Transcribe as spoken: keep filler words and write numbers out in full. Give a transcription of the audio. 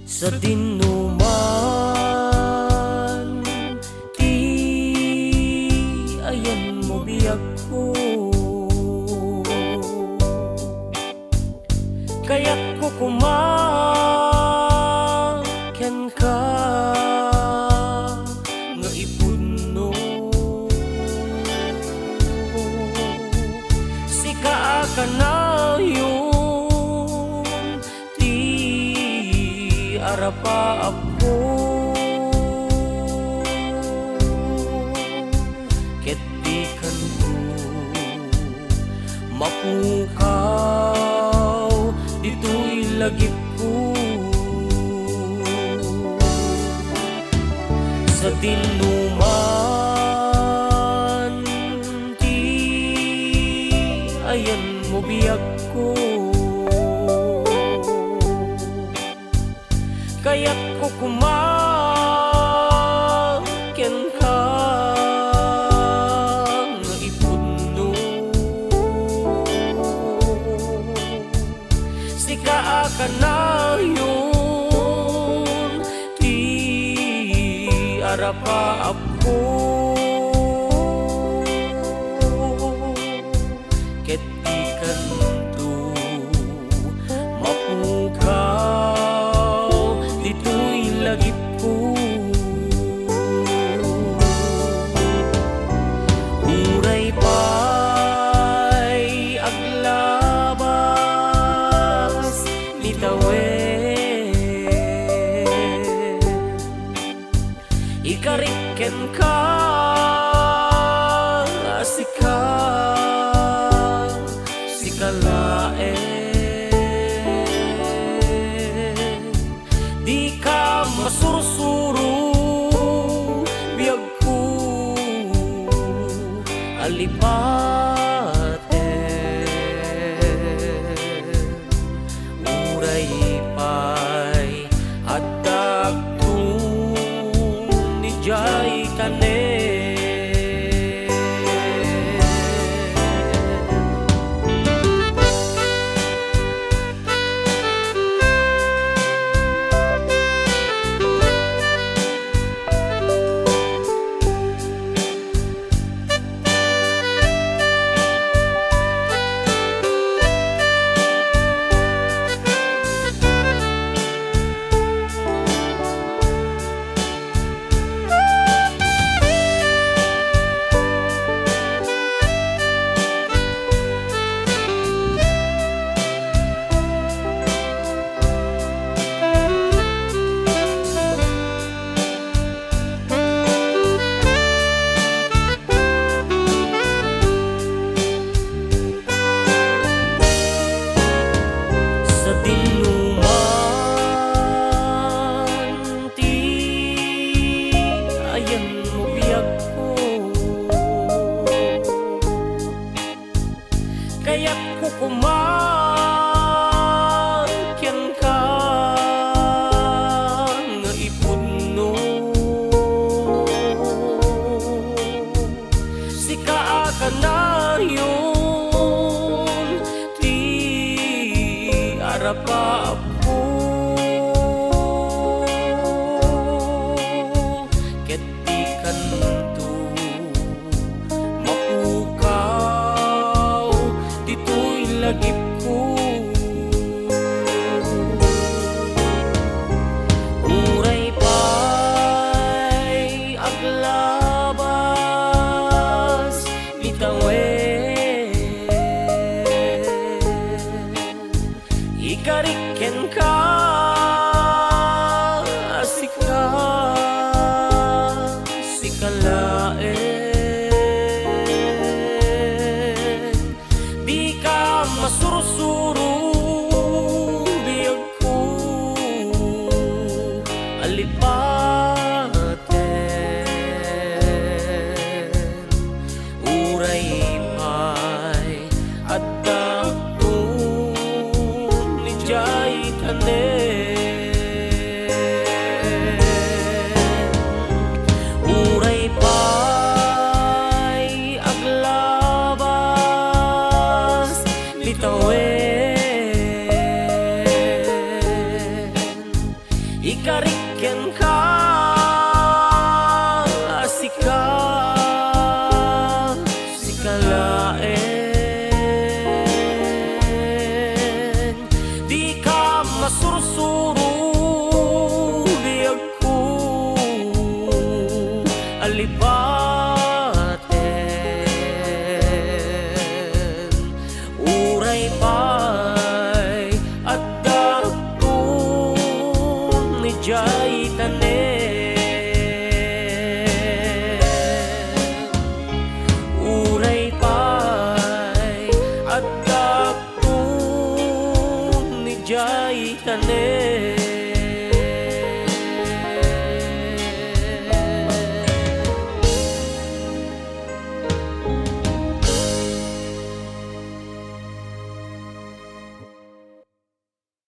Sadino man ti ayanmo, biagko. Kayatko koma kenka nga ipudno. Sika a kanayon ti arapaapko, ket dikanto mapukaw ditoy lagipko. Sadino man ti ayanmo, biagko. Kayatko koma kenka nga ipudno. Sika a kanayon ti arapaapko, ket dikanto mapukaw ditoy lagipko. Uray pay aglabas ni tawen, ikarik kenka a sika, sika laeng. Dika masursuro, biagko, a lipaten. Uray pay adda agtun idiay tanem. Sadino man ti ayanmo, biagko. Kayatko koma kenka nga ipudno. Sika a kanayon ti arapaapko, ket dikanto mapukaw ditoy lagipko. Uray pay aglabas ni tawen, ikarik kenka a sika, sika laeng. Dika masursuro, biagko, a lipaten. Uray pay adda agtun idiay tanem. Uray pay aglabas ni tawen, Ikarik kenka a sika, sika laeng. Dika masursuro, biagko a lipaten. Uray pay adda agtun idiay tanem. Uray pay adda agtun idiay tanem.